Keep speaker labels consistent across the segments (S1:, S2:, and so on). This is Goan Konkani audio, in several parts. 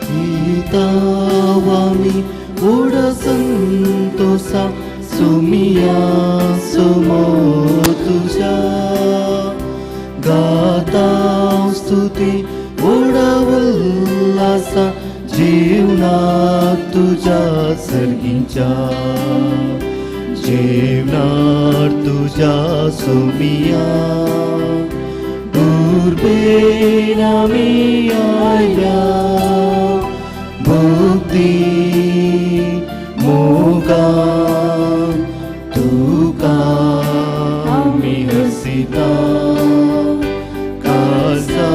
S1: येतावामी व्हड संतोसा सुमिया सुमो तुज्या गाता स्तुती व्हड उल्हासा जीवनात तुज्या सर्गीच्या जीवनात तुज्या सुमिया दुर्बेन आमी आयल्या भक्ती मोगान तुका आमी हसिता कासा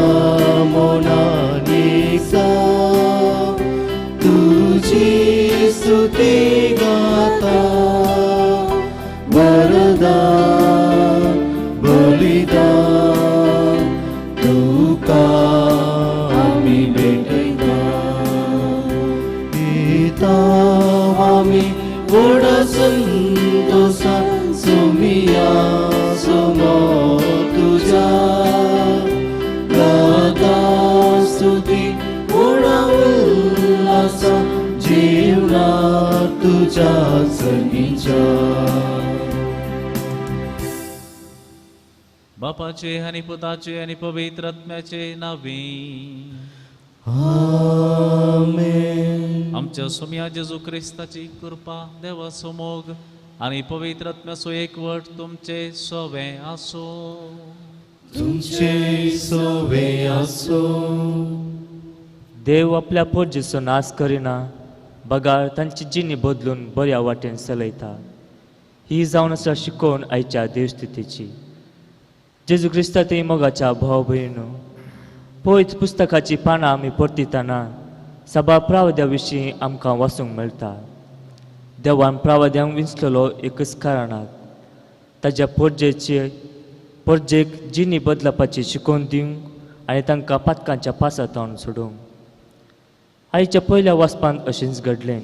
S1: मोनालिसा तुजी स्तुती गाता वरदा बलिदान तुका आमी भेटयता येतावामी व्हड संतोसा सुमिया सुमो तुज्या गाता स्तुती व्हड उल्हासा जीवनात तुज्या सर्गीच्या.
S2: बापाचे आनी पुताचे आनी पवित्र आत्म्याचे नावे
S1: आमेन.
S2: आमच्या सोम्या जेजू क्रिस्ताची कृपा, देवाचो मोग आनी पवित्र आत्म्याचो एकवट तुमचे सोवे आसूं.
S1: तुमचे सोवे आसूं.
S3: देव आपल्या पोरजेचो नाश करिना बगार तांची जिणी बदलून बऱ्या वाटेन चलयता. ही जावन आसा शिकोवन आयच्या देवस्थितीची. जेजू क्रिस्ता ते मोगाच्या भाव भयणू, पवित्र पुस्तकाची पानां आमी परतितना सभा प्रावद्या विशीं आमकां वाचूंक मेळटा. देवान प्रावद्यांक विंचलेलो एकच कारणाक ताज्या पोरजेक जिणी बदलपाची शिकोवन दिवंक आनी तांकां पातकांच्या पासांत सोडूंक. आयच्या पयल्या वाचपांत अशेंच घडलें.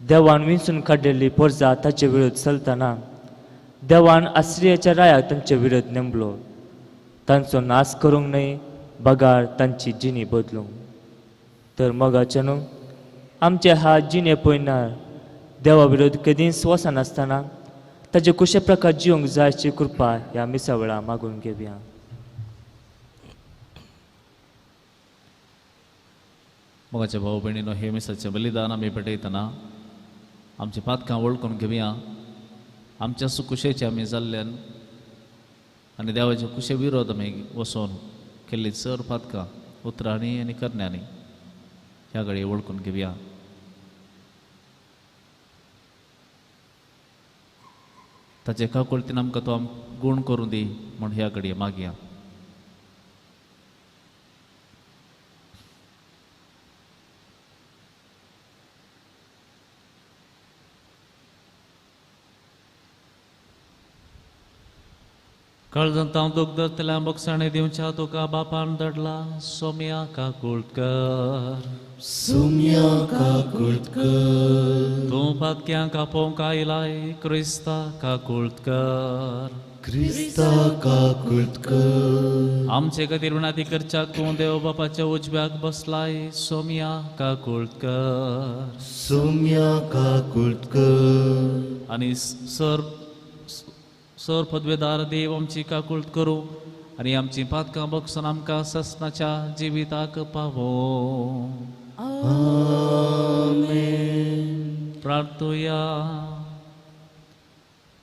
S3: देवान विंचून काडलेली पोरजा ताचे विरोध चलतना देवान आश्रियाच्या रायाक तांचे विरोध नेमलो, तांचो नाश करूंक न्हय बगार तांची जिणी बदलूंक. तर मोगाचे न्हू, आमचे हात जिणे पळयनार देवा विरोध केदींच वचनासतना ताजे कुशे प्रकार जिवंक जाय अशी कृपा ह्या मिसा वेळार मागून घेवया.
S2: मोगाच्या भाव भयणीनो, हे मिसाचें बलिदान आमी पेटयतना आमची पातकां वळखून घेवया. आमच्या सुकुशेचे आमी जाल्ल्यान आनी देवाचे कुशे विरोध आमी वचोन केल्ली चड पातकां उतरांनी आनी करण्यांनी ह्या घडये वळखून घेवया. ताचे काकुळतीन आमकां तो गूण करूं दी म्हूण ह्या घडये मागया. काळजांत हांव दूख धरतल्या बक्षाणे दिवच्या तुका बापान धाडला सोम्या काकुळट कर.
S1: सोम्या काकुळट कर.
S2: तूं पातक्यांक आपोवंक आयलाय क्रिस्ता काकुळट कर.
S1: क्रिस्ता काकुळट कर.
S2: आमचे खातीर विनंती करच्याक तूं देव बापाच्या उजव्याक बसलाय सोम्या काकुळट कर.
S1: सोम्या काकुळट कर.
S2: आनी सर पदवेदार देव आमची काकुळट करूं आनी आमची पातकां बक्षून आमकां ससनाच्या जिविताक पावो.
S1: आमेन.
S2: प्रार्थुया.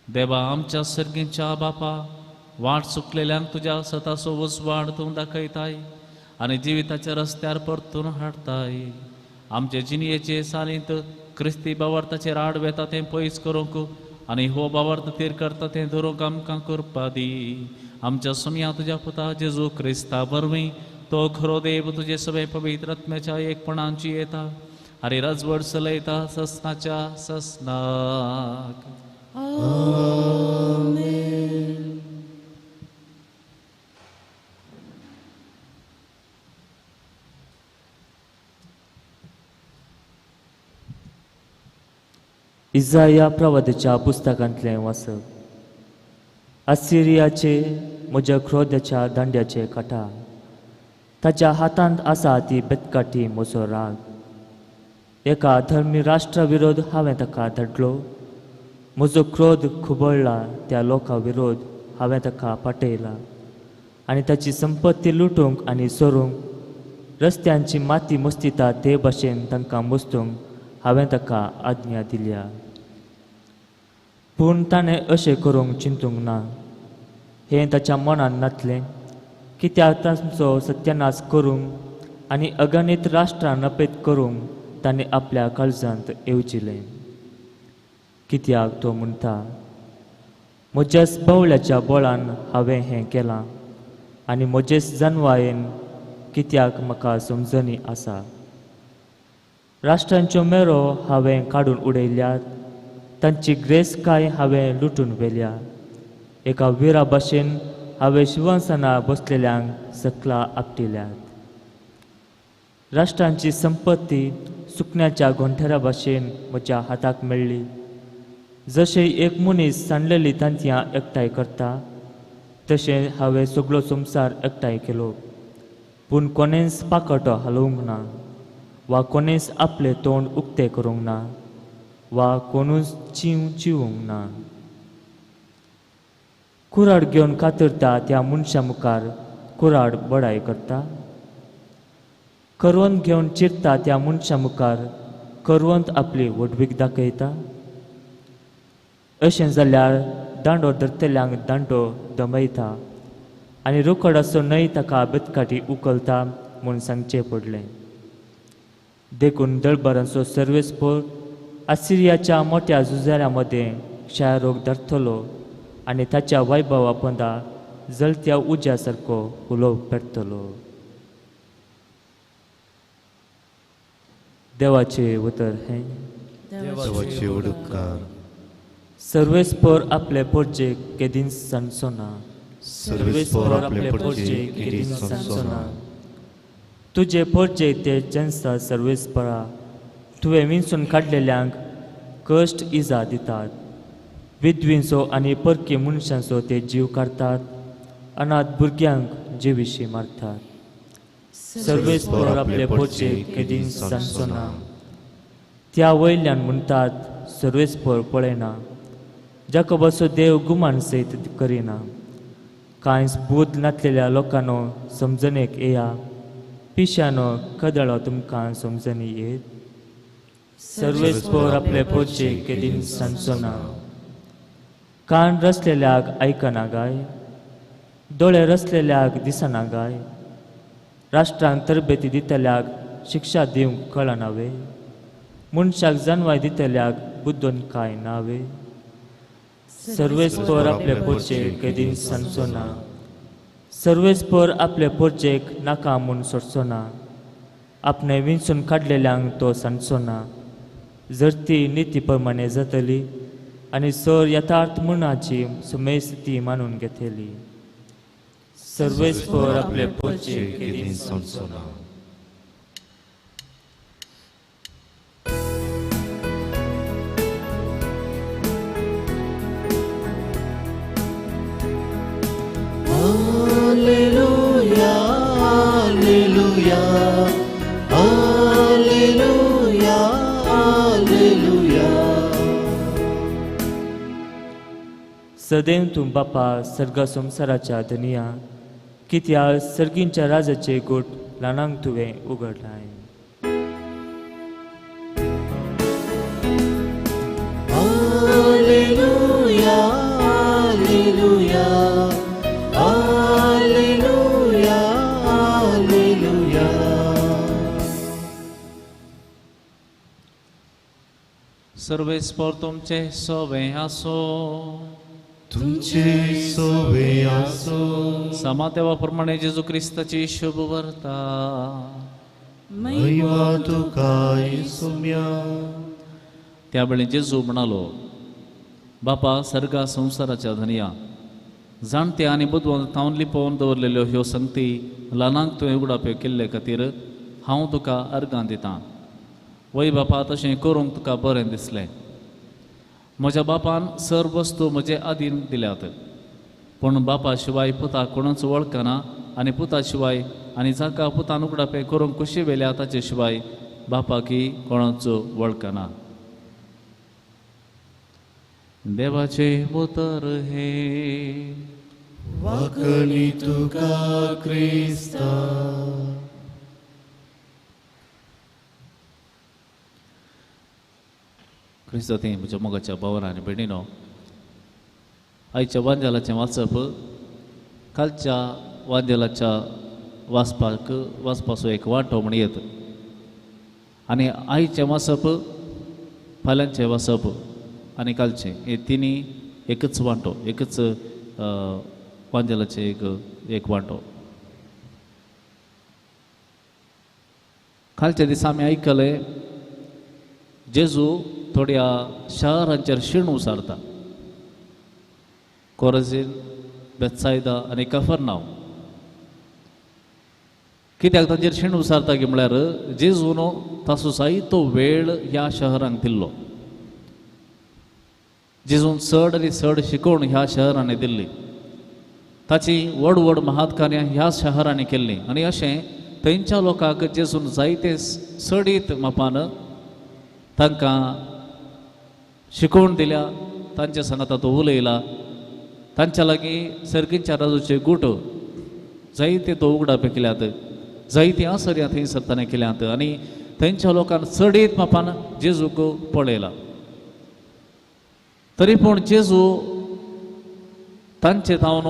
S2: देवा आमच्या सर्गीच्या बापा, वाट चुकलेल्यांक तुज्या सताचो उजवाड तूं दाखयताय आनी जिविताच्या रस्त्यार परतून हाडताय. आमचे जिणयेचे सालींत क्रिस्ती बावर्ताचेर आड वेता तें पयस करूंक आनी हो बावर्त तीर करता तें धरूंक आमकां कृपा दी. आमच्या सोम्या तुज्या पुता जेजू क्रिस्ता वरवीं तो खरो देव तुजे सगळे पवित्र आत्म्याच्या एकपणांची येता आनी राजवट चलयता ससनाच्या ससनाक.
S1: आमेन.
S3: इजाया प्रवादाच्या पुस्तकांतलें वाचप. आसिरियाचे म्हज्या क्रोधाच्या दांड्याचे काटा, ताच्या हातांत आसा ती बेतकाठी म्हजो राग. एका धर्मी राष्ट्रा विरोध हांवें ताका धाडलो, म्हजो क्रोध खुबळ्ळा त्या लोकां विरोध हांवें ताका पाटयला आनी ताची संपत्ती लुटूंक आनी सोरूंक रस्त्यांची माती मस्तिता ते भाशेन तांकां मस्तूंक हांवें ताका आज्ञा दिल्या. पूण ताणें अशें करूंक चिंतूंक ना, हें ताच्या मनान नातलें, कित्याक तांचो सत्यानाश करूंक आनी अगणीत राष्ट्रां नपेत करूंक ताणें आपल्या काळजांत येवजिलें. कित्याक तो म्हणटा, म्हज्याच बावल्याच्या बळान हांवें हें केलां आनी म्हजेच जानवायेन, कित्याक म्हाका समजणी आसा. राष्ट्रांच्यो मेरो हांवें काडून उडयल्यात, तांची ग्रेसकाय हांवें लुटून व्हेल्या. एका विरा भाशेन हांवें शिंवासनार बसलेल्यांक सकला आपटिल्यात. राष्ट्रांची संपत्ती सुकण्याच्या गोंठेरा भाशेन म्हज्या हाताक मेळ्ळी. जशें एक मनीस सांडलेली तांतयां एकठांय करता तशें हांवें सगळो संवसार एकठांय केलो. पूण कोणेंच पाकटो हालोवंक ना वा कोणेंच आपलें तोंड उक्तें करूंक ना वा कोणूच चींव चिवूंक ना. कुराड घेवन कातरता त्या मनशा मुखार कुराड बडाय करता, करवंत घेवन चिरता त्या मनशा मुखार करवंत आपली व्हडवीक दाखयता. अशें जाल्यार दांडो धरतल्यांक दांडो दमयता आनी रोकड असो न्हय ताका बेतकाठी उखलता म्हूण सांगचें पडलें. देखून दळबरांचो सर्वेस्पोर आसिरियाच्या मोट्या झुजाऱ्यां मदें क्षयरोग धरतलो आनी ताच्या वैभवा पोंदा जलत्या उज्या सारको उलोव पेटतलो. देवाचें उतर हें.
S1: देवाचे उपकार.
S3: सर्वेस्पोर आपले पोरजेक केदींच सांडचो ना.
S1: सर्वेस्पोर आपले पोरजेक केदींच सांडचो ना.
S3: तुजे पोरजे ते जनसा सर्वेस्परा, तुवें विंचून काडलेल्यांक कश्ट इजा दितात. विधवींचो आनी परकी मनशांचो ते जीव काडटात, अनाथ भुरग्यांक जिविशी मारतात. सर्वेस्पोर आपले पोरजेक केदींच सांडचो ना. त्या वयल्यान म्हणटात, सर्वेस्पोर पळयना, जाकोबाचो देव गुमान सयत करिना. कांयच बूद नातलेल्या लोकांनो समजणेक येया, पिशानो कदळो तुमकां समजणी येत. सर्वेस्पोर आपले पोरजेक केदींच सांडचो ना. कान रसलेल्याक आयकना गाय, दोळे रसलेल्याक दिसना गाय. राष्ट्रांक तरबेती दितल्याक शिक्षा दिवंक कळना वे, मनशाक जानवाय दितल्याक बुद्दोन कांय ना वे. सर्वेस्पोर आपले पोरजेक केदींच सांडचो ना. सर्वेस्पोर आपले पोरजेक नाका म्हूण सोडचो ना. आपणें विंचून काडलेल्यांक तो सांडचो ना. जर ती निती प्रमाणे जातली आनी सर यथार्थ मनाची सुमेस ती मानून घेतली. सर्वेस्पोर आपले पोरजेक केदींच सांडचो ना.
S1: Alleluia, Alleluia, Alleluia, Alleluia.
S3: सदैव तूं बापा सर्ग संवसाराच्या धनया, कित्याक सर्गींच्या राजाचे गोट ल्हानांक तुवें उगडलाय.
S1: Alleluia, Alleluia, Alleluia, Alleluia.
S2: सर्वेस्पोर तुमचे सोवे आसो.
S1: तुमचे सोवे आसो.
S2: समा देवा प्रमाणे जेजू क्रिस्ताची शुभ वार्ता.
S1: महिमा तुका येसुम्या.
S2: त्या वेळी जेजू म्हणालो, बापा सर्गा संवसाराच्या धनया, जाणते आनी बुदवंत थावन लिपोवन दवरलेल्यो ह्यो संगती ल्हानांक तुवें उगडाप्यो केल्ले खातीर हांव तुका अर्गां दितां. वय बापा, तशें करूंक तुका बरें दिसलें. म्हज्या बापान सर वस्तू म्हजे आदीन दिल्यात, पूण बापा शिवाय पुता कोणूच वळखना आनी पुता शिवाय आनी जाका पुतान उगडापें करूंक खुशी वेल्या ताचे शिवाय बापाकी कोणाचो वळखना. देवाचें उतर हें.
S1: वाकणी तुका क्रिस्ता.
S2: क्रिस्तांत म्हज्या मोगाच्या भावान आनी भयणीनो, आयच्या वांजेलाचें वाचप कालच्या वांजेलाच्या वाचपाक वाचपाचो एक वांटो म्हण येत आनी आयचें वाचप फाल्यांचें वाचप आनी कालचें हे तिनी एकच वांटो, एकच वांजेलाचें एक वांटो. कालच्या दिसा आमी आयकलें जेजू थोड्या शारांचेर शीण उसारता, कोरजीन, बेत्सायदा आनी कफरनाव. कित्याक तांचेर शीण उसारता की म्हळ्यार जेजून ताचो जायतो वेळ ह्या शहरांक दिल्लो. जेजून चड आनी चड शिकवण ह्या शहरांनी दिल्ली, ताची व्हड व्हड महात्कार्यां ह्या शहरांनी केल्लीं आनी अशें थंयच्या लोकांक जेजून जायते चडीत मापान तांकां शिकोवण दिल्या, तांचे सांगाता तो उलयला, तांच्या लागीं सर्गीच्या राजूचे गूट जायते तो उगडापे केल्यात, जायतीं आसर्यां थंयसर ताणें केल्यात आनी थंयच्या लोकांक चडीत मापान जेजूक पळयला. तरी पूण जेजू तांचे धांवन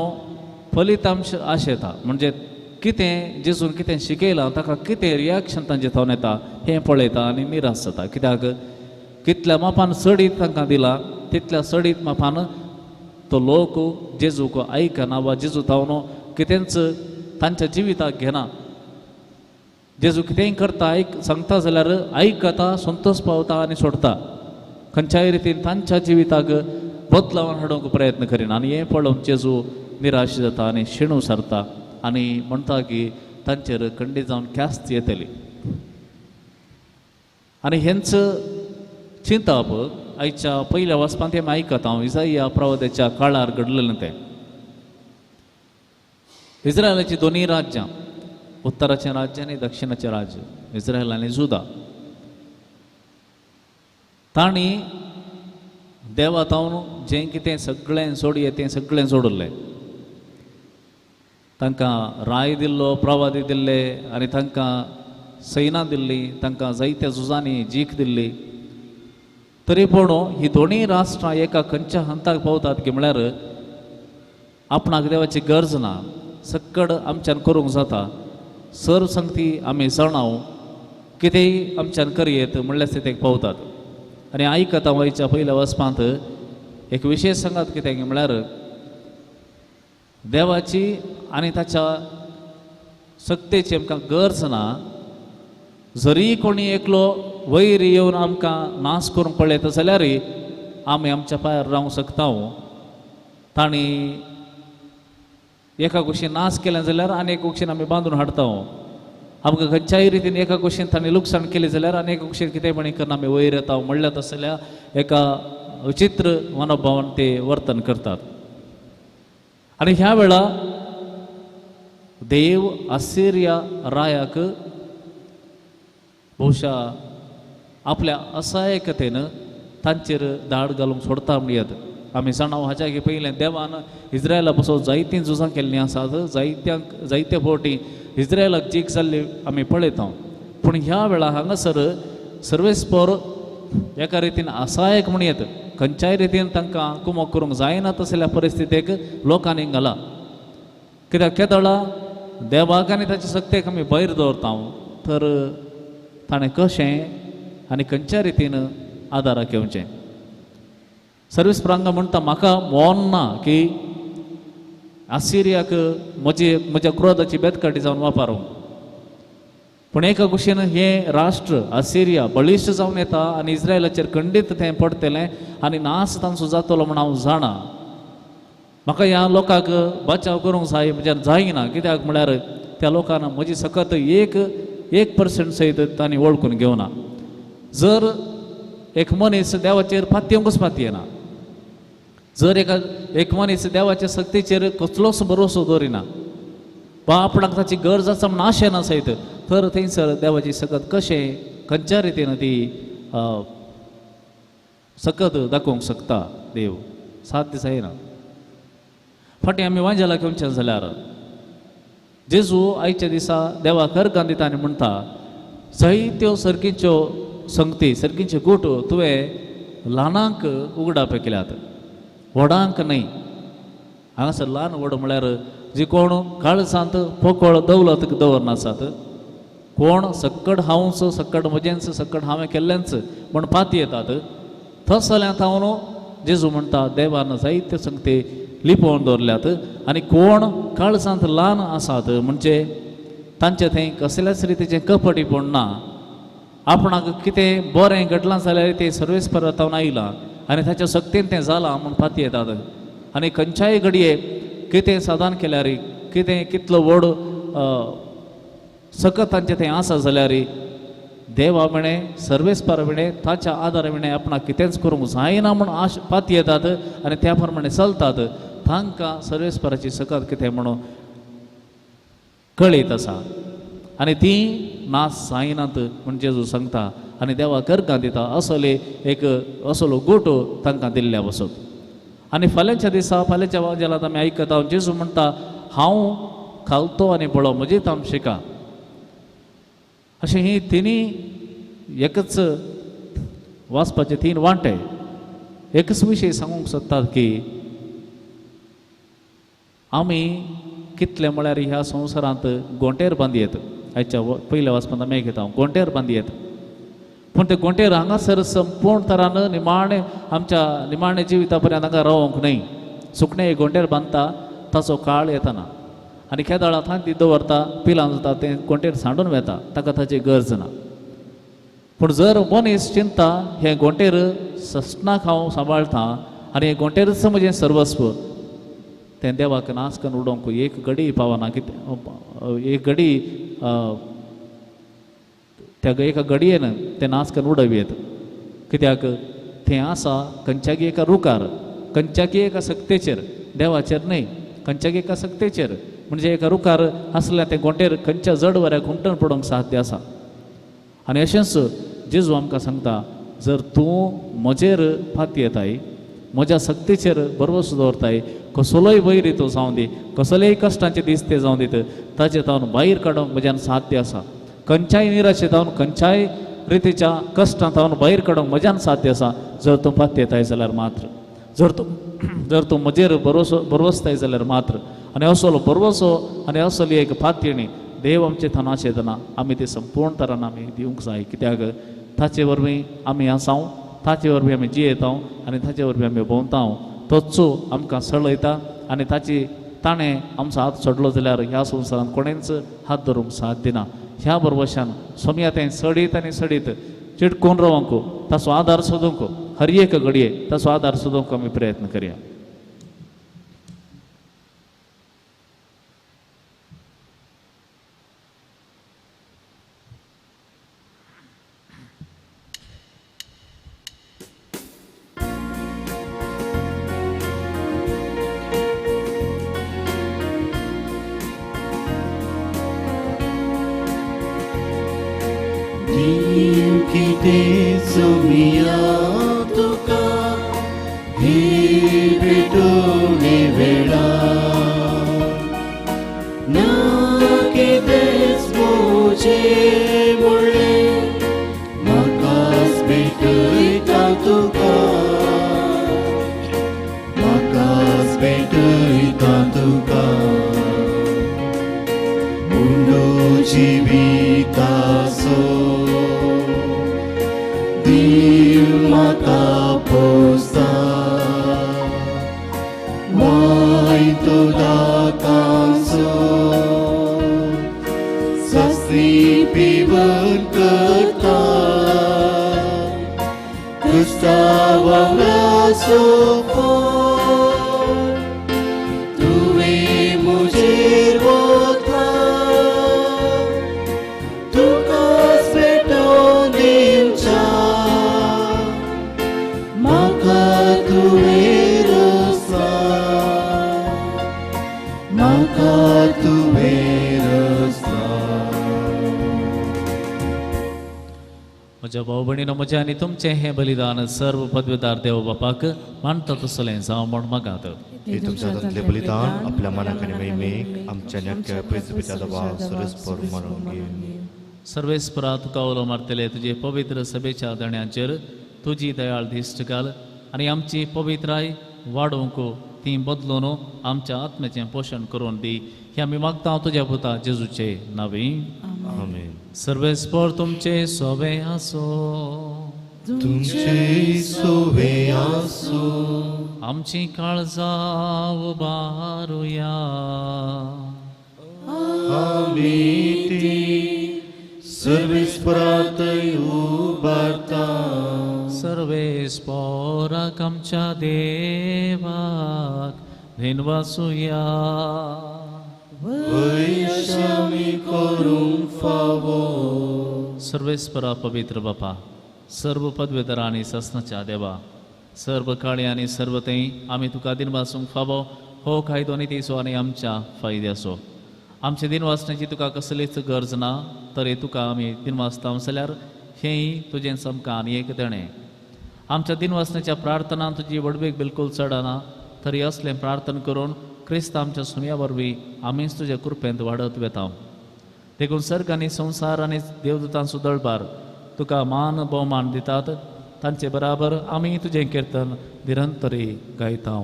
S2: फलितांश आशेता, म्हणजे कितें जेजून कितें शिकयलां ताका कितें रिएक्शन तांचे थावन येता हें पळयता आनी निराश जाता. कित्याक कितल्या मापान चडीत तांकां दिला तितल्या चडीत मापान तो लोक जेजूक आयकना वा जेजू थावन कितेंच तांच्या जिविताक घेना. जेजू कितेंय करता आयक सांगता जाल्यार आयकता, संतोष पावता आनी सोडता, खंयच्याय रितीन तांच्या जिविताक बदलावन हाडूंक प्रयत्न करिना आनी हें पळोवन जेजू निराश जाता आनी शिणू सारता आनी म्हणटा की तांचेर खंडीत जावन ख्यास्त येतली. आनी हेंच चिंतप आयच्या पयल्या वाचपांत तें आयकता हांव, इजाया प्रवादाच्या काळार घडलेलें तें. इस्रायलाचीं दोनूय राज्यां, उत्तराचें राज्य आनी दक्षिणाचें राज्य, इस्रायल आनी जुदा, तांणी देवा थावन जें कितें सगळें सोडये तें सगळें सोडिल्लें. तांकां राय दिल्लो, प्रवादी दिल्ले आनी तांकां सैना दिल्ली, तांकां जायत्या झुजांनी जीख दिल्ली. तरी पूण ही दोनूय राष्ट्रां एका खंयच्या हंताक पावतात की म्हळ्यार आपणाक देवाची गरज ना, सक्कड आमच्यान करूंक जाता, सर्व संगती आमी जाणाव, कितेंय आमच्यान करयेत म्हणल्यार स्थितीक पावतात. आनी आयकता वयच्या पयल्या वचपांत एक विशेश सांगात कितें म्हळ्यार देवाची आनी ताच्या सक्तेची आमकां गरज ना. जरी कोणी एकलो वयर येवन आमकां नाश करूंक पळयता जाल्यार आमी आमच्या पांयार रावंक शकता. तांणी एका कुशीन नाश केलें जाल्यार आनी एक कुशीन आमी बांदून हाडटा. आमकां खंयच्याय रितीन एका कुशीन तांणी लुकसाण केलें जाल्यार आनी एका कुशीन कितें पणी करून आमी वयर येता म्हणल्यार तसल्या एका विचित्र मनोभावान ते वर्तन करतात. आनी ह्या वेळा देव असिरिया रायाक बहुशा आपल्या असहायकतेन तांचेर धाड घालूंक सोडता म्हणयत. आमी जाणा हाच्या पयलें देवान इस्रायला पसून जायतीं झुजां केल्लीं आसात, जायते फावटी इस्रायलाक जीक जाल्ली आमी पळयता. पूण ह्या वेळा हांगासर सर्वेस्पर एका रितीन असहायक म्हणयत, खंयच्याय रितीन तांकां कुमक करूंक जायना तसल्या परिस्थितीक लोकांनी घाला. कित्याक केदळा देवाक आनी ताचे सक्तेक आमी भायर दवरता तर ताणें कशें आनी खंयच्या रितीन आदाराक येवचें. सर्वीस प्रांगा म्हणटा म्हाका मोन ना की आसिरियाक म्हज्या क्रोधाची बेतकाटी जावन वापरूंक. पूण एका कुशीन हें राष्ट्र आसिरिया बळिश्ट जावन येता आनी इस्रायलाचेर खंडीत तें पडटलें आनी नाश तांचो जातलो म्हूण हांव जाणा. म्हाका ह्या लोकांक बचाव करूंक जाय म्हज्यान जायना. कित्याक म्हळ्यार त्या लोकांना म्हजी सकत 1% सयत तांणी वळखून घेवना. जर एक मनीस देवाचेर पातयेवंकच पातयेना, जर एक मनीस देवाच्या सक्तीचेर कसलोच भरोसो दवरिना, वा आपणाक ताची गरज आसा म्हूण आशें नासयत तर थंयसर देवाची सकत कशें खंयच्या रितीन ती सकत दाखोवंक शकता देव साध्य जायना. फाटीं आमी वांजेलाक येवचें जाल्यार जेजू आयच्या दिसा देवाक अर्गां दिता आनी म्हणटा जायत्यो सर्गीच्यो संगती सर्गीचे गूट तुवें ल्हानांक उगडाप केल्यात व्हडांक न्हय. हांगासर ल्हान व्हड म्हळ्यार जी कोण काळजांत पोकळ दौलत दवरनासात, कोण सक्कड हांवच सक्कड म्हजेंच सक्कड हांवें केल्लेंच म्हण पाती येतात तसल्यात हांव जेजू म्हणटा देवान जायत्यो संगती लिपोवन दवरल्यात आनी कोण काळजांत ल्हान आसात म्हणजे तांचे थंय कसल्याच रितीचें कपटीपण ना, आपणाक कितें बरें घडलां जाल्यार तें सर्वेस परतावन आयलां आनी ताच्या सक्तीन तें जालां म्हूण पाती येतात. आनी खंयच्याय घडये कितें साधन केल्यार कितें कितलो व्हड सकत तांचें थंय आसा जाल्यार देवा विणें सर्वेस्परा विणें ताच्या आदारा विणें आपणाक कितेंच करूंक जायना म्हूण आश पाती येतात आनी त्या प्रमाणे चलतात तांकां सर्वेस्पराची सकत कितें म्हणून कळयत आसा आनी ती नाश जायनात म्हूण जेजू सांगता आनी देवाक अर्गां दिता असले एक असलो गोटो तांकां दिल्ल्या वसत. आनी फाल्यांच्या दिसा फाल्यांच्या वाजेलांत आमी आयकता जेजू म्हणटा हांव खालतो आनी पळो म्हजी ताम शिका. अशें ही तिनी एकच वाचपाचे तीन वांटे एकच विशय सांगूंक सोदतात की आमी कितले म्हळ्यार ह्या संवसारांत गोंटेर बांदयेत. आयच्या पयल्या वाचपांत आमी घेता गोंटेर बांदयेत पूण ते गोंटेर हांगासर संपूर्ण तरान निमाणें आमच्या निमाणें जिविता पर्यंत हांगा रावंक न्हय. सुकणें गोंटेर बांदता ताचो काळ येताना आनी केदाळा थंय ती दवरता पिलां जाता तें गोंटेर सांडून वेता ताका ताची गरज ना. पूण जर मनीस चिंता हें गोंटेर सस्नाक हांव सांबाळटा आनी हें गोंटेरच म्हजें सर्वस्व तें देवाक नाश करून उडोवंक एक घडी पावना कितें एक घडी त्या एका घडयेन तें नाश करून उडोवयेत कित्याक थंय आसा खंयच्याकी एका रुखार खंयच्याकी एका सक्तेचेर देवाचेर न्हय खंयच्याकी एका सक्तेचेर म्हणजे एका रुखार आसल्या तें गोंटेर खंयच्या जड वऱ्याक हुमटण पडोवंक साध्य आसा. आनी अशेंच जेजू आमकां सांगता जर तूं म्हजेर फाती येताय म्हज्या सक्तीचेर भरवंसो दवरताय कसलोय वैर तो जावं दी कसलेय कश्टांचे दीस ते जावं दीत ताचे तावन भायर काडूंक म्हज्यान साध्य आसा. खंयच्याय निराशे तावन खंयच्याय रितीच्या कश्टां तावन भायर काडूंक म्हज्यान साध्य आसा जर तूं फाती येताय जाल्यार मात्र जर तूं म्हजेर भरवसो भरवसताय जाल्यार मात्र. आनी असलो भरवसो आनी असली एक फातयेणी देव आमचे थानाचे येतना आमी ते संपूर्ण तरान आमी दिवंक जाय कित्याक ताचे वरवीं आमी आसाव ताचे वरवीं आमी जियेता आनी ताचे वरवीं आमी भोंवता. तोच आमकां सळयता आनी ताची ताणें आमचो हात सोडलो जाल्यार ह्या संवसारांत कोणेंच हात धरूंक साथ दिना. ह्या भरवशान सोमया तें सडीत आनी सडीत चिटकून रावंक ताचो आदार सोदूंक हर एक घडये ताचो आदार सोदूंक आमी प्रयत्न करया.
S1: Maka tuwe
S2: म्हज्या भाव भयणीनो, म्हजें आनी तुमचें हें बलिदान सर्व पदवीदार देव बापाक मानता तसलें जावं म्हूण मागात.
S1: हे तुमच्या हातांतलें बलिदान आपल्या मनाक आनी महिमेक आमच्या न्याक्या प्रिन्सिपेच्या दबाव सरस्पर म्हणून घेवन.
S2: सर्वेस्परा, तुका उलो मारतले तुजे पवित्र सभेच्या दण्याचेर तुजी दयाळ दिश्ट घाल आनी आमची पवित्राय वाडोवंक ती बदलून आमच्या आत्म्याचें पोशण करून दी. हे आमी मागता तुज्या पुता जेजूचे नांवी.
S1: आमेन.
S2: सर्वेस्पर तुमचे सोबे आसो.
S1: तुमचे सोबे आसो.
S2: आमची काळजां उबारुया.
S1: आमी ती सर्वेस्परात उबारता.
S2: सर्वेस्पराक आमच्या देवाक धेनवासुया.
S1: वैशामी करूंक फावो.
S2: सर्वेस्परा पवित्र बापा, सर्व पदवेदार आनी सासणाच्या देवा, सर्व काळी आनी सर्व थंय आमी तुका दिनवासूंक फावो हो कायदो नितीचो आनी आमच्या फायद्याचो. आमच्या दिनवासण्याची तुका कसलीच गरज ना, तरी तुका आमी दिनवासता जाल्यार हेंय तुजें सामकां आनी एक देणें. आमच्या दिनवासण्याच्या प्रार्थनान तुजी व्हडवीक बिलकूल चडना, तरी असलें प्रार्थना करून क्रिस्त आमच्या सुम्या वरवीं आमीच तुज्या कृपेंत वाडत वेता. देखून सर्ग आनी संवसार आनी देवदूतांचो दळबार तुका मान भोवमान दितात, तांचे बराबर आमी तुजें किर्तन निरंतरी गायता.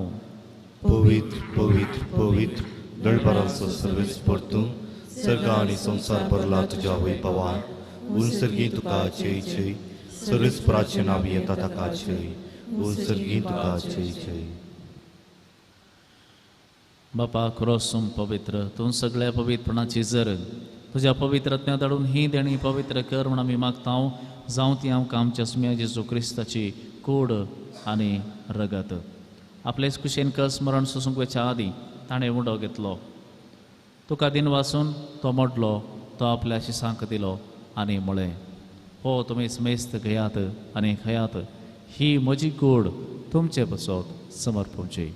S1: पवित्र पवित्र पवित्र दळबारांचो सर्वेस्पर तूं, सर्ग आनी संवसार भरला तुज्या वैभवान. उनसर्गी तुका जय जय. सर्वेस्पराचें नांव येता ताका जय. उनसर्गी तुका जय जय.
S2: बापा क्रोसूम पवित्र तूं सगळ्या पवित्रपणाची जर तुज्या पवित्र आत्म्या धाडून ही देणी पवित्र कर म्हूण आमी मागता. जावं ती आमकां आमच्या सुम्या जेजू क्रिस्ताची कूड आनी रगत. आपलेच कुशेन कस मरण सोसूंक वयच्या आदीं ताणें उंडो घेतलो, तुका दिन वासून तो मोडलो, तो आपल्या शिसांक दिलो आनी म्हळें, हो तुमी समेस्त घेयात आनी खायात, ही म्हजी कूड तुमचे पसत समर्पणची.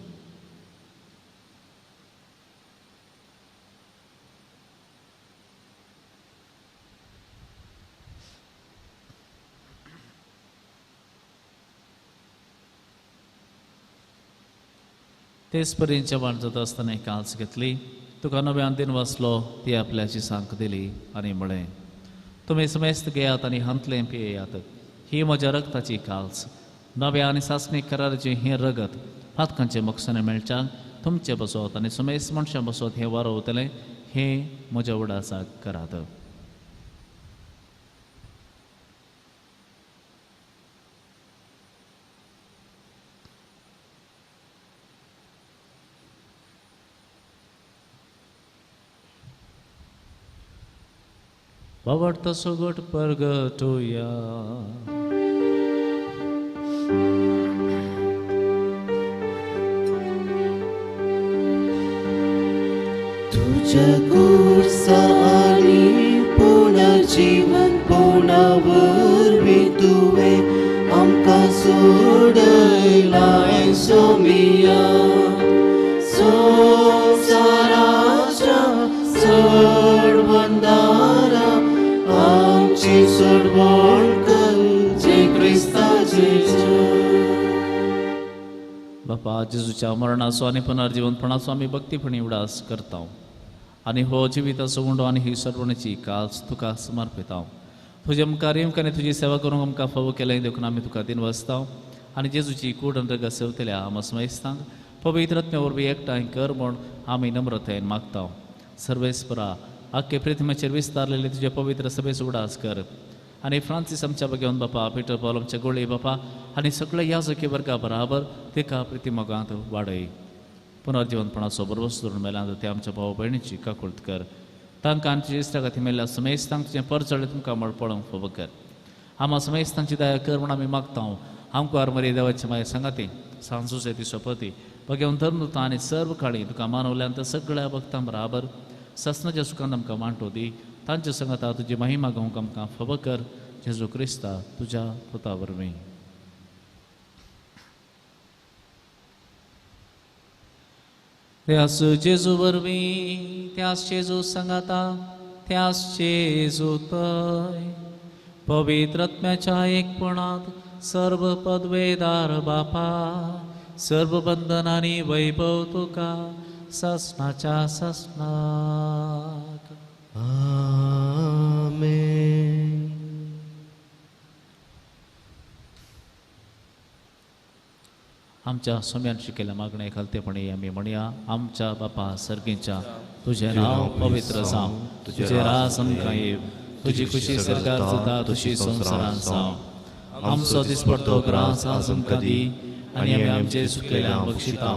S2: तेच परीन जेवण जाता आसतना काल्स घेतली, तुका नव्यान दिन वाचलो, ती आपल्याची सांक दिली आनी म्हळें, तुमी समेस्त घेयात आनी हांतलें पियेयात, ही म्हज्या रगताची काल्स, नव्या आनी सासणीक कराराचें हें रगत पातकांचे मोक्षाने मेळच्या तुमचे बसोत आनी समेस्त मनशां बसोत हें वारोवतलें, हें म्हज्या उडासाक करात. बाबडतो सोगट परगटुया.
S1: तुझ्या कुर्सा आनी पुनर्जीवन पुना वरवीं तुवें आमकां सोडयलाय सोमिया. संवसाराच्या सोडवंदारा आमची सोडवण कर जे क्रिस्ताचे.
S2: बापा, जेजूच्या मरणाचो आनी पुनर्जीवनपणाचो आमी भक्तीपणी उडास करता आनी हो जिविताचो उंडो आनी ही सोडवणेची काल्स तुका समर्पिता. तुजे मुखार येवंक आनी तुजी सेवा करूंक आमकां फावो केलें देखून आमी तुका दिनवासता आनी जेजूची कूड आनी रगत सेवतल्या आमा समेस्तांक पवित्र आत्म्या वरवीं एकठांय कर म्हूण आमी नम्रतायेन मागता. सर्वेस्परा, आख्खे पृथ्वीचेर विस्तारलेले तुजे पवित्र सभेचो उडास कर आनी फ्रांसीस आमच्या भगवान बापा, पिटर पॉल आमच्या गोळी बापा आनी सगळे याजकी वर्गा बराबर तेका प्रितीमोगांत वाडय. पुनर्जीवनपणाचो बरवस धरून मेल्यान ते आमच्या भाव भयणीची काकुळत कर. तांकां आनी तुज्या इश्टा खातीर मेल्ल्या समेस्तांक तुजें परजळें तुमकां म्हण पळोवंक फावो कर. आमा समेस्तांची दया कर म्हूण आमी मागता. आमकां मरे देवाचे मागीर सांगाती सांजूचे ती सोपती भगवान धर्मदूतां आनी सर्व काळी तुका मानवल्यान तर सगळ्या भक्तां बराबर ससनाच्या सुखान आमकां मांडो दी. तांच्या संगाता तुजी महिमा गावंक आमकां फावो कर. जेजू क्रिस्ता तुज्या पुता वरवीं. त्यास जेजू वरवीं, त्यास जेजू सांगाता, त्यास जेजू तय पवित्र आत्म्याच्या एकपणांत सर्व पदवेदार बापा सर्व बंधनांनी वैभव तुका ससनाच्या ससनाक.
S1: आमेन.
S2: आमच्या सोम्यान शिकयल्या मागणे खालतेपणी आमी म्हणया. आमच्या बापा सर्गीच्या, तुझें नांव पवित्र जावं, तुजें राज आमकां येवं, तुजी खुशी सरकार जाता तशी संवसारांत जावं. आमचो दिसपडतो ग्रास आज आमकां दी आनी आमी आमचे सुकलेल्या बक्षितां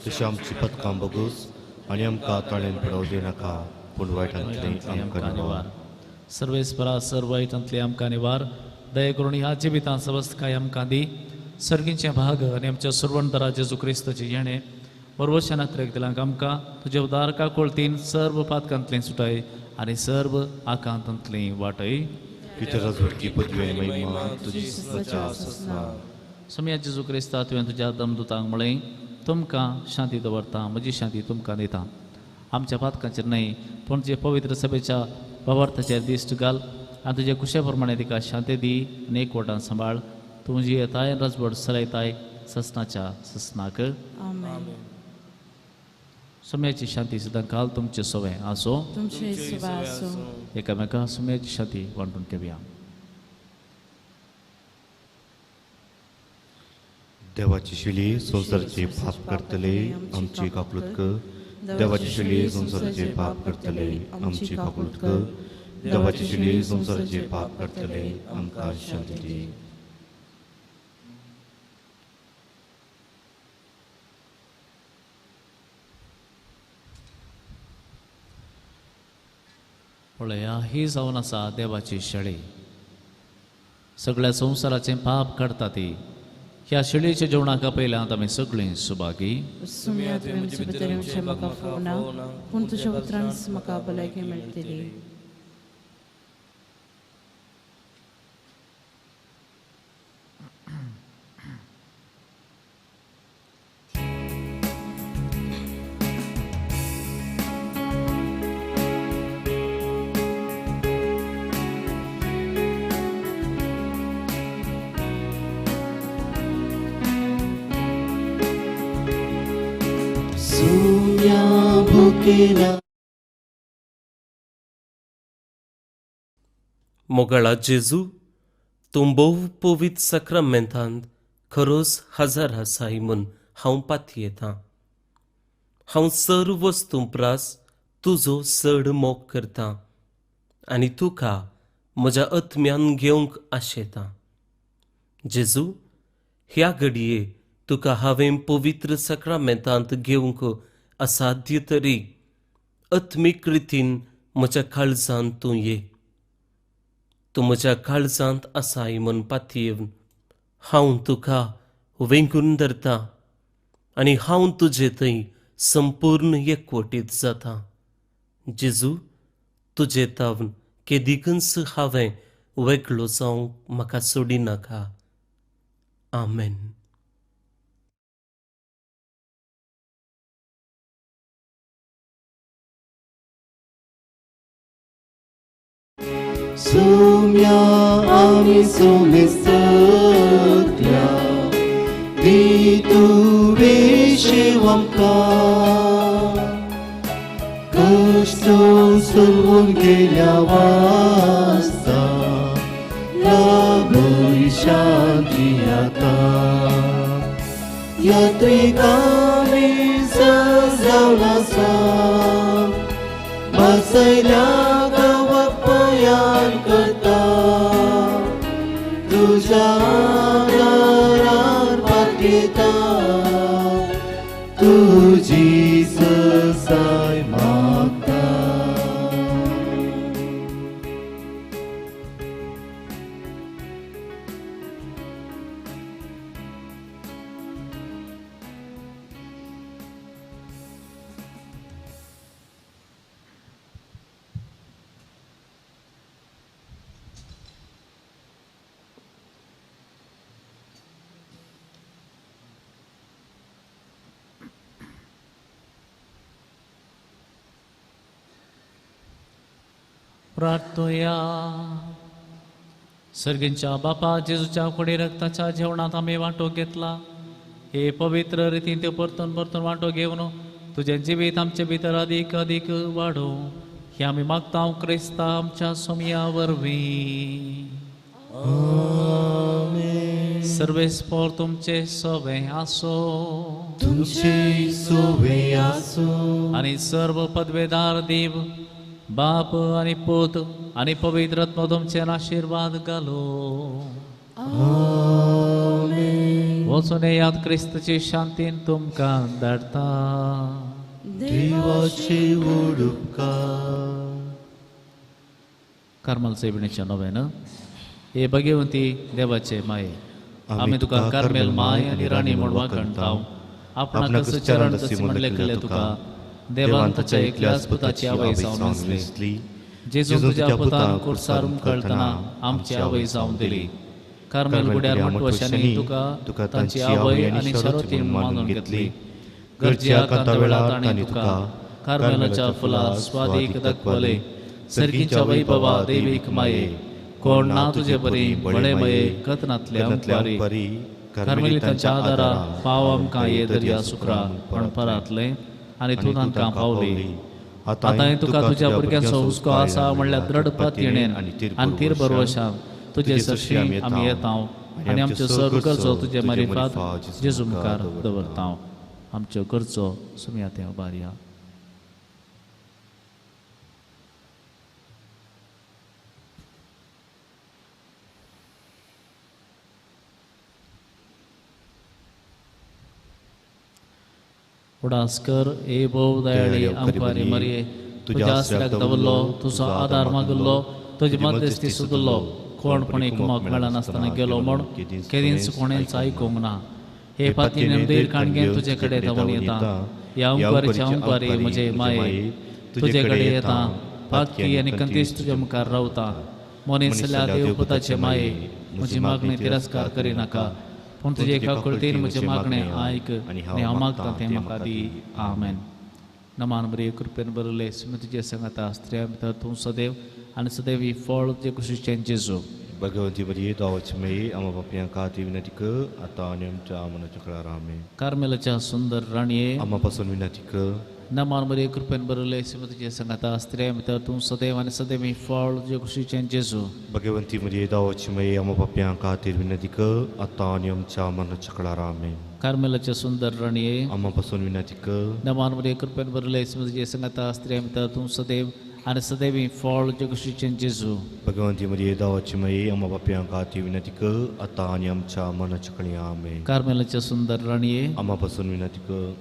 S1: तशें आमची पथकां बगूस आनी आमकां ताळेन पडोवं दिनाका, पूण वायटांतली आमकां निवार.
S2: सर्वेस्परा सर्व वायटांतली आमकां निवार. दया करून ह्या जिवितांत सवस्तकाय आमकां दी. सर्गींचे भाग आनी आमच्या सुरवणदारा जेजू क्रिस्ताचे येणे बरोबर नात्रेक दिलांक आमकां तुजे उदार काकुळतीन सर्व पातकांतली सुटाय आनी सर्व आकांतांतली वाटय. सोम्या जेजू क्रिस्ता, तुवें तुज्या दमदुतांक म्हळें, तुमकां शांती दवरता, म्हजी शांती तुमकां दिता. आमच्या पातकांचेर न्हय पूण तुजे पवित्र सभेच्या बाबार्थाचेर दिश्ट घाल आनी तुजे कुशे प्रमाणे तिका शांती दी आनी एकवटान सांबाळ. तूं जी येताय रजवड सलयताय ससनाच्या ससनाक. सुम्याची शांती सदां काल तुमचे सवे आसो. एकामेका सुम्याची शांती वांटून घेवया.
S1: देवाची शिली संवसाराचे पाप करतले आमची काकलूत कर. देवाची शिली संवसाराचे पाप करतले आमची काकलूत कर. देवाची शिली संवसाराचे पाप करतले आमकां शांती दी.
S2: पळया, ही जावन आसा देवाची शेळी, सगळ्या संवसाराचें पाप काडटा ती. ह्या शेळीच्या जेवणाक आपयल्यांत आमी सगळीं सुभागी.
S4: पूण तुज्या उतरान म्हाका भलायकी मेळटली.
S5: मोगाळा जेजू, तूं भोव पवित्र साक्रामेंतांत खरोच हजर आसाय म्हूण हांव पातयेतां. हांव सर्व वस्तूं प्रास तुजो चड मोग करतां आनी तुका म्हज्या आत्म्यान घेवंक आशेतां. जेजू, ह्या घडये तुका हांवें पवित्र साक्रामेंतांत घेवंक असाध्य तरी आत्मीक रितीन म्हज्या काळजांत तूं ये. तूं म्हज्या काळजांत आसाय म्हूण पातयेवन हांव तुका वेंगून धरता आनी हांव तुजे थंय संपूर्ण एकवटीत जाता. जेजू, तुजे तावन केदिकूच हांवें वेगळो जावंक म्हाका सोडिनाका. आमेन.
S1: सुम्या आमी सुमेस्तल्या दी तुवें शेव आमकां कश्ट सोडून गेल्या वास्ता लाभय शांती आतां. यात्रिकांनी सजावन आसा बसयल्या गांवाक करता तुज्या दारार पातयेता तुजी ससाय मागता.
S2: प्रार्थया. सर्गींच्या बापा जेजूच्या कुडी रक्ताच्या जेवणांत आमी वांटो घेतला. हे पवित्र रितीन ते परतून परतून वांटो घेवन तुजें जिवीत आमचे भितर अदीक अदीक वाडोवं हे आमी मागता क्रिस्ता आमच्या सोमया वरवीं. सर्वेस्पोर तुमचे सोवे आसो,
S1: तुमचे सोवे आसो.
S2: आनी सर्व पदवेदार देव बाप आनी पूत आनी पवित्र आत्मो तुमचेर आशिर्वाद घालो. वचून येयात, क्रिस्तची शांतीन तुमकां धाडटा.
S1: देवाचे उपकार.
S2: कार्मल सेवणीच्या नव्यान हे भगवंती देवाचे माये, आमी तुका कार्मेल माय आनी राणी म्हूण वाखणता. आपणाक चरण तशी म्हण लेखिल्लें तुका देवान ताच्या एकल्याच पुताची आवय जावन दिसली. जेजू तुज्या पुतान कुर्सार उमकळटना आमची आवय जावन दिली. कार्मेल गुड्यार मटवशांनी तुका तांची आवय आनी शरती मानून घेतली. गरजेच्या कांता वेळार तांणी तुका कार्मेलाच्या फुलां स्वादीक दाखवले. सर्गीच्या वैभवा देवीक माये, कोण ना तुजे बरी बळे मये कथनांतले अंकवारी. कार्मेलितांच्या आदारा पाव आमकां ये दर्या सुक्रा पणपरांतले आनी तूं तांकां पावली. आतां तुका तुज्या भुरग्यांचो हुस्को आसा म्हणल्यार द्रढ पातयेन आनी तीर भरवशान तुजे सरशी आमी येता आनी आमच्यो सर्व गरजो तुजे मारिफात जेजू मुखार दवरता. आमच्यो गरजो सुमया ते उबारया. उडास कर ए भोव दयाळी आमकां मरये, तुज्या आसऱ्याक दवरलो, तुजो आदार मागल्लो, तुजी मध्यस्थी सुदल्लो. कोणपणी कुमक मेळनासतना गेलो म्हूण केदींच कोणेंच आयकूंक ना. हे पातीन देर काणगेन तुजे कडेन धांवून येता. ह्या अंकवारीच्या अंकवारी म्हजे माये तुजे कडेन येता. पातकी आनी कंतीस तुज्या मुखार रावता. मनीस जाल्यार देवपुताचे माये म्हजी मागणी तिरस्कार करिनाका, पूण तुजे एका कुळतीन म्हजें मागणें आयक आनी हांव मागता तें म्हाका दी. आमेन. नमान बरी कृपेन बरयलें सुमी तुजे सांगाता, स्त्रियां भितर तूं सदैव आनी सदैव ही फळ तुजे कुशीचें जेजू.
S1: भगवती बरी दावच मेई आमा पापयां खातीर विनंती कर आतां आनी आमच्या मनाच्या कळार. आमेन.
S2: कार्मेलाच्या सुंदर राणये
S1: आमा पासून विनंती कर.
S2: नमान बरी कृपेन बरयलें सुमी तुजे सांगाता, स्त्रियां भितर तूं सदैव आनी सदैव ही फळ तुजे कुशीचें जेजू.
S1: भगवंती मरी दावच मेई आमा पापयां खातीर विनंती कर आतां आनी आमच्या मनाच्या कळार. आमेन.
S2: कार्मेलाच्या सुंदर राणये
S1: आमा पासून विनंती कर.
S2: नमान बरी कृपेन बरयलें सुमी तुजे सांगाता, स्त्रियां भितर तूं सदैव आनी सदैव ही फळ तुजे कुशीचें जेजू.
S1: भगवंती मरी दावच मेई आमा पापयां खातीर विनंती कर आतां आनी आमच्या मनाच्या कळार. आमेन.
S2: कार्मेलाच्या सुंदर राणये
S1: आमा पासून विनंती कर.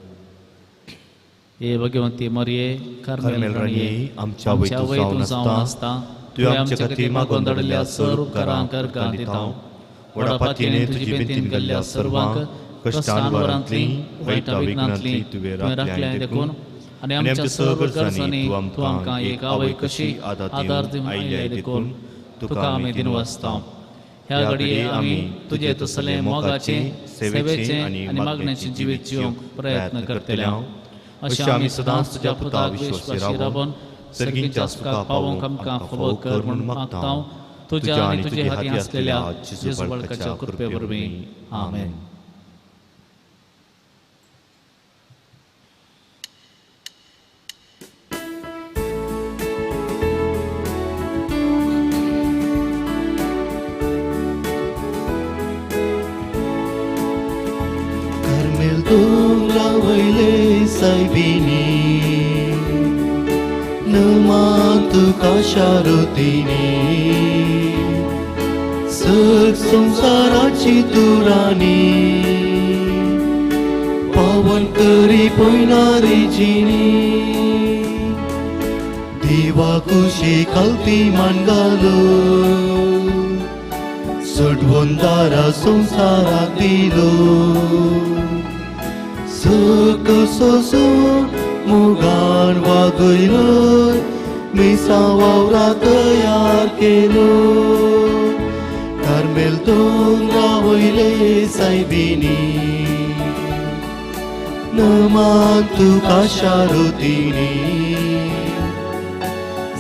S2: हे भगवंती मरये कार्मेल राणये
S1: आमच्या वय तूं जावन
S2: आसता, तुवें आमच्या खातीर मागून धाडिल्ल्या सर्व उपकारांक अर्घां दिता. व्हडा पातयेन तुजी बेंतीन केल्ल्या सर्वांक कश्टांवरांतली वायटा विघ्नांतली तुवें राखल्या देखून आनी आमच्या सर्व गरजांनी तूं आमकां एक आवय कशी आदार दिवन आयल्या देखून तुका आमी दिनवासता. ह्या घडये आमी तुजे तसलें मोगाचें, सेवेचें आनी मागण्याचें जिवीत जिवंक प्रयत्न करतले. अशें आमी सदांच तुज्या पुताक विश्वासी रावन सर्गींच्या सुखाक पावोवंक आमकां फावो कर म्हूण मागता. तुज्या आनी तुजे हातीं आसलेल्या जेजू बाळकाच्या कृपे वरवीं. आमेन.
S1: कार्मेल दोंगरा वयले सायबिणी नमान तुका शारुतिनी, सग संवसाराची तूं राणी, पावन करी पयणारी जिणी, देवा कुशी कल्पी मानगालो, सोडवून दारा संवसाराक दिलो. सुख सोसून मुगान वागयलो, मिसा वावरा तयार केलो. कार्मेल दोंगरा वयले सायबिणी नमान तुका शारुतिनी,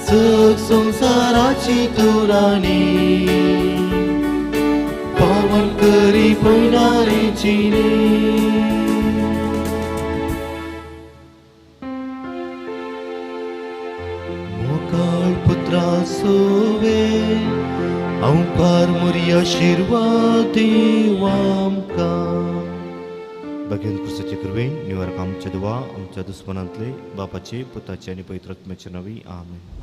S1: सग संवसाराची तूं राणी. मन करी पयणारी जिणी. मोगाळ पुत्रा सोवे अंकार मोरी आशिर्वाद दीव आमकां. भाग्यवंत क्रिस्ताचे कृपेन निवारक आमच्या दुवा आमच्या दुस्मनांतले बापाचे पुताचे आनी पवित्र आत्म्याचे नांवी आमेन.